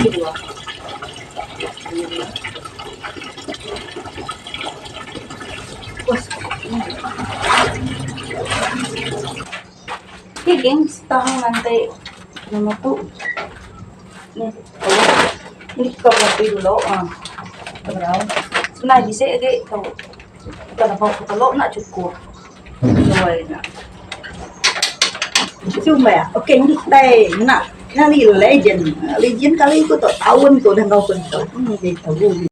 Kedua. Okay geng, tang nganti nama tu. Ni ni ka kopi dulu ah. Berau. Senai bisi agi tu. Bukan apa ku telu enda chukup. Tuai nya. Cuma okay nyadi kitai ngena kali legend. Legend kali ku tu taun ku udah enggau ku ditu. Ditu.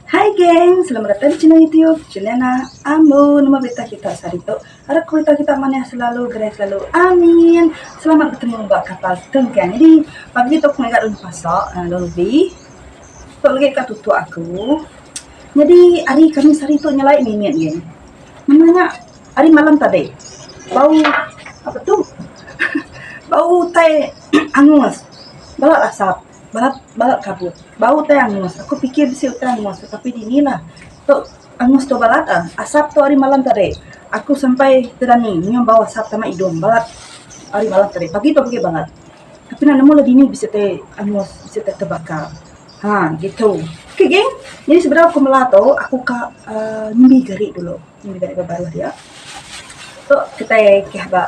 Hai geng, selamat datang di channel YouTube Juliana Ambo. Nama berita kita sehari tu. Harap berita kita manah selalu, gerai selalu. Amin. Selamat bertemu ba kapal tengkang. Jadi, pagi tu aku ngaga dulu pasak, uh, lori. Tu lagi ka tutuk aku. Nyadi hari kami sehari tu nyelai mimit geng. Nama nya hari malam tadi bau apa tu bau utai angus balat asap balat balat kabut bau utai angus aku pikir bisi utai angus tetapi dini lah tu angus tu balat ah asap tu hari malam tadi aku sampai tedani nyium bau asap tama idung balat hari malam tadi pagi tu pagi balat tapi enda nemu lah dini bisi utai angus bisi utai terbakar. Ha gitu. Okey geng, jadi sebedau aku mela tu aku ka uhh nyembi gari dulu. Nyembi gari ba baruh dia. Tu kitai kih ba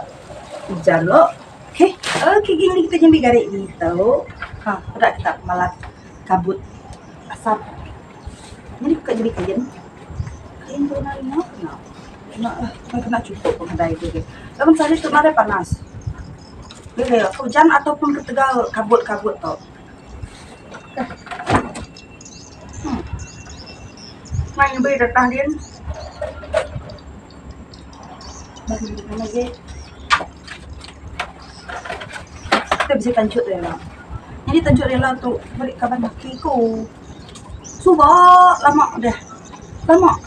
ujan lo. Okey. Okey geng ni kita nyembi gari ditu. Ha peda kita malat kabut asap. Nyadi ku ka nyembi kain. Kain tu enda ringat kena. Kena lah kena chukup pemedai tu geng. Laban sehari tu nadai panas. Ujan ataupun ketegal kabut-kabut tu. Main beri datang din. Kita bisi tanchut rela. Nyadi tanchut rela tu beri kaban laki ku. Suba lama deh. Lama.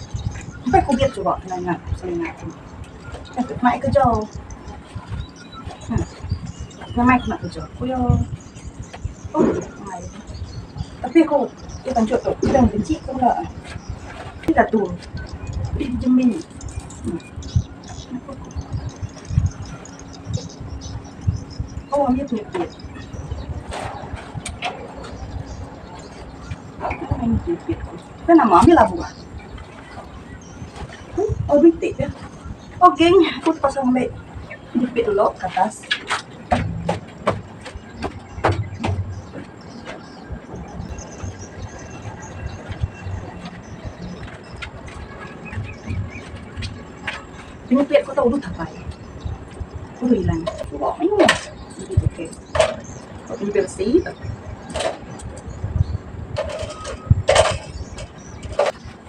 Sampai kubit suba kena ingat seingat ku. Mai keja. Hmm. Nyamai kena keja ku iya. Oh, mai. Tapi aku iya tanchut tu udah benci ku meda. Ti datu. Ti jembi. Hmm. Oh, ambil penyepit. Aku main penyepit. Kan nama ambil lah buah. Oh, bintik dia. Oh, geng, aku terpaksa ambil jepit dulu ke atas. Penyepit aku tahu udah tapai. Udah hilang. Cuba mayuh. Okey. Penyepit besi.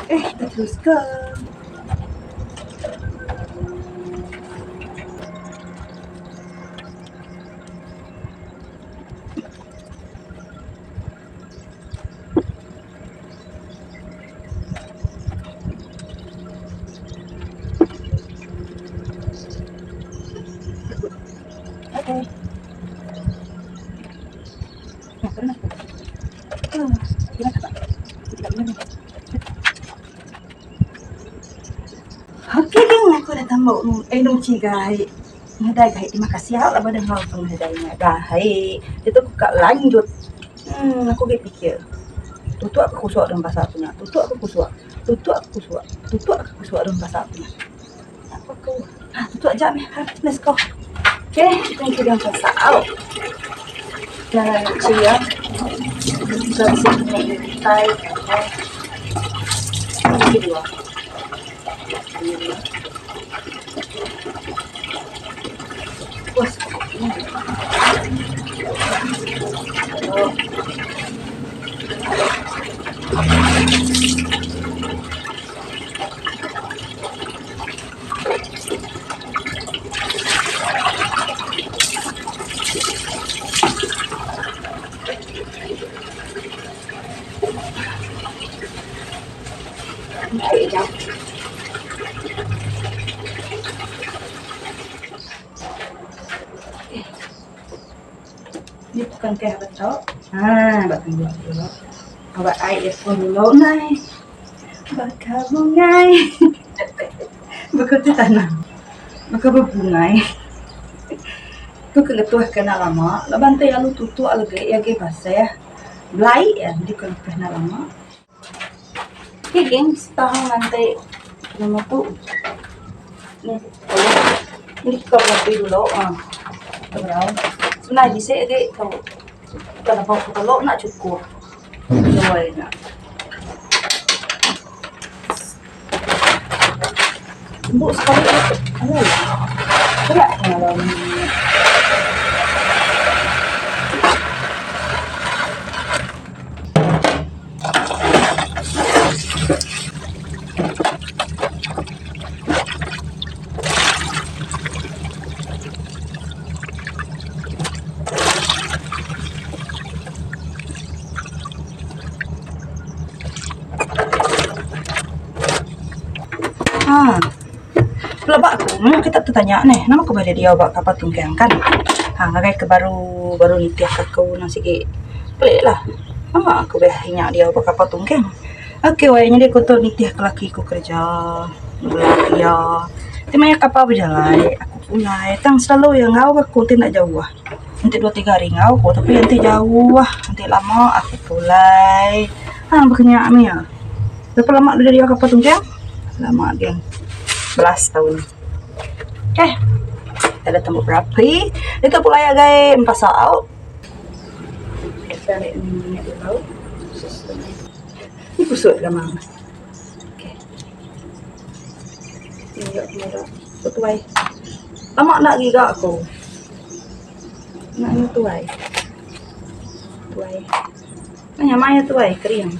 Eh, kita teruskan. Okay. Nah, pernah. Ah, gimana Pak? Tidak benar. Okey geng, aku dah tambah eh nuchi gai. Ngedai gai terima kasih au laban dah enggau ngedai nya gai. Diatu aku ka lanjut. Hmm aku agi pikir. Tutuk aku kusuk dalam pasar aku nya. Tutuk aku kusuk. Tutuk aku kusuk. Tutuk aku kusuk dalam pasar aku nya. Apa aku? Ha tutuk aja meh. Ha let's go. Okey, kita nyadi dalam pasar au. Dah nuchi ya. Kita bisi kena utai. Kedua. Ni bukan keh betul. Ha, bak tunggu dulu. Awak ai earphone dulu nai. Baka bungai. Baka tu tanah. Baka bebungai. Tu ke ngetuh ke enda lama laban ti lalu tutuk legi iya agi basah. Belai iya jadi ke ngetuh enda lama. Okay geng setahun nganti nama tu. Ni ni ka kopi dulu ah. Senai bisi agi tu. Ka lebuh ku telu enda chukup. Tuai nya. Tembu sekali tu. Berat ngalau ni. Ha. Pelaba aku meh kita tetanya neh nama ku bada diau ba kapal tunggang kan. Ha ngagai ke baru baru nitih ka aku nang sigi pelik lah. Nama aku beh inya diau ba kapal tunggang. Okey wai nyadi aku tu nitih ke laki ku kerja bela iya. Ti maya kapal bejalai aku pulai tang selalu iya enggau aku ti enda jauh. Enti dua tiga hari enggau ku tapi enti jauh enti lama aku pulai. Ha baka nya mih iya. Berapa lama deh diau kapal tunggang? Lama geng. Belas taun. Okay. Kita dah tembu berapi. Itu pulai agai empasa au. Kita ambil minyak dulu. Ni kusut gamang. Okay. Ni aku meda. Tuai. Lama nak giga aku. Nak ni tuai. Tuai. Nyamai tuai kering.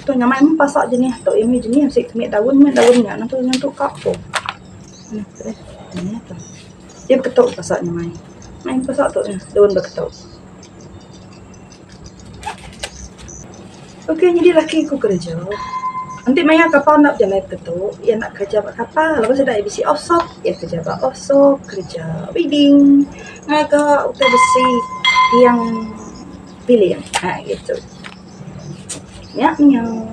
Tu nyamai meh pasak jenih tu ini jenih sik kemik daun meh daun nya nentu nentu ka ku. Nah tu eh jenih tu. Dia beketuk pasak nyamai. Main pasak tu daun beketuk. Okey nyadi laki ku kereja. Enti maya kapal enda bejalai beketu, iya enda kereja ba kapal laban sida iya bisi offshore. Iya kereja ba offshore, kereja welding, ngaga utai besi tiang piling aaa gitu. Nya meh.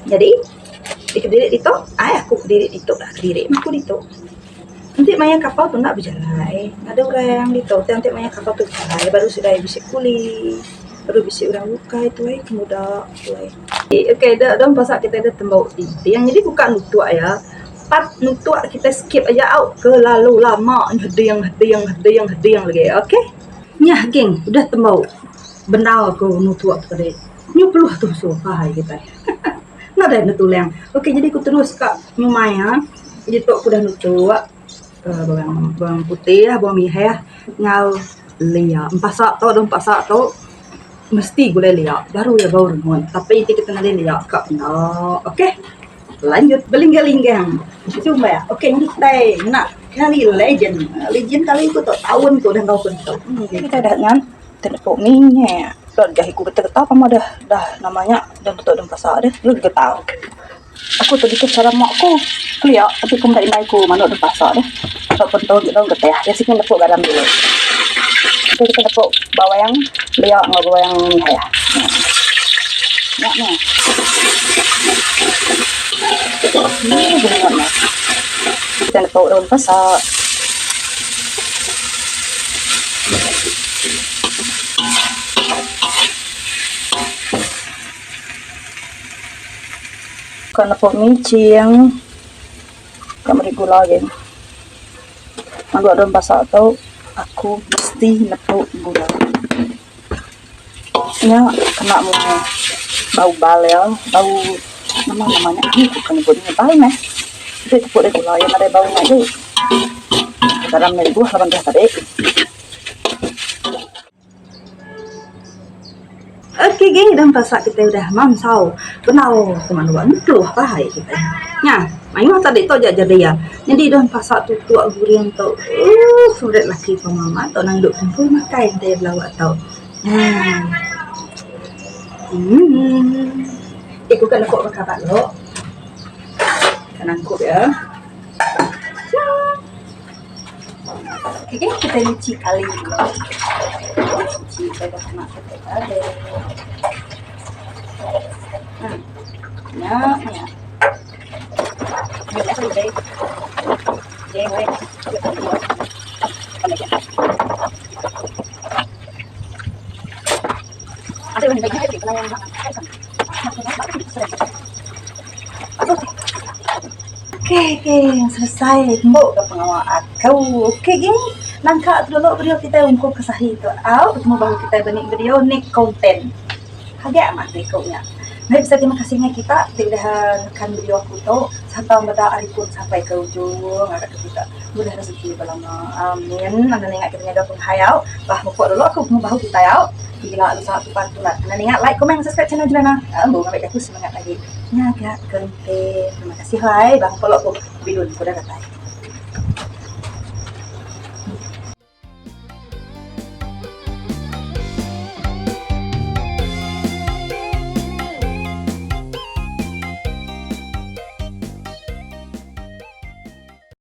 Jadi dikedirik ditu, ai aku kediri ditu dah kediri meh aku ditu. Enti maya kapal tu enda bejalai, nadai orang ditu tang enti maya kapal tu bejalai baru sida iya bisi kuli, baru bisi orang bukai tuai ke muda tuai. Okey da dong pasal kitai da tembu tinting jadi buka nutuk iya part nutuk kitai skip aja au kelalu lama heding heding heding heding lagi okey. Nyah geng udah tembu bendar ku nutuk tadi nyu peluh tusu pahai kitai. Nadai ne tulang. Okey jadi ku terus ka nyumai ha. Ditu ku dah nutuk uhh bawang bawang putih bawang mihah enggau lia. Empasa tu dong empasa tu mesti gulai lia baru iya bau rengut. Tapi iti kita nadai lia ka enda. Okey lanjut belinggang linggang. Cuma okey nyadi kitai ngena nyadi legend. Legend kali ku tu taun ku udah enggau ku ditu. Kitai dah ngan tenepu minyak. Tok jahi ku getar getar pama deh dah nama nya dah betul deh pasal deh lalu getar. Aku tu dikit cara mak ku kelia tapi ku meda indai ku manuk deh pasal deh. Tok pentung ti dong getah ya sigi nepuk garam dulu. Kita kita nepuk bawang lia enggau bawang mihah. Nya meh. Kita nepuk daun pasak. Ka nepuk miching ka meri gula agi. Lalu daun pasak tu aku mesti nepuk gula. Nya kena mung bau bal iya bau nama nama nya ahi ku nyebut nya bal meh. Enti tepuk deh gula iya nadai bau nya agi. Dalam nya ibuh laban dah tadi. Okey geng dah pasak kitai udah mansau benau pemalu entuh bahai kitai. Nya mayuh tadi tu aja jadi iya. Nyadi dah pasak tutuk guring tu uhh favourite laki ku mama tu nang duk kumpul makai enti belawa tu. Haa. Uhh. Ti ku ka lepo baka ba lo. Ka nangkup iya. Okey geng kitai nyuci kali dulu. Nyuci dah kena kitai tadi. Ha. Nya nya. Okey geng selesai tembu ga pengawa aku. Okey geng nangka tu dulu video kitai ungkup ke sahi tu au betemu baru kitai ba nik video nik content. Agi amat ti ku nya. Meri besai terima kasih ngagai kita ti udah nekan video aku tu sereta meda ari pun sampai ke ujung arap ke kita bulih rezeki belama. Amin. Anang ninga kita nyaga penghai au. Bah mupuk dulu aku nemu bahu kitai au. Gila lusa tupan tulat. Anang ninga like komen subscribe channel Juliana. Embu ngambi aku semangat agi nyaga konten. Terima kasih lai bah mupuk aku bilun ku udah datai.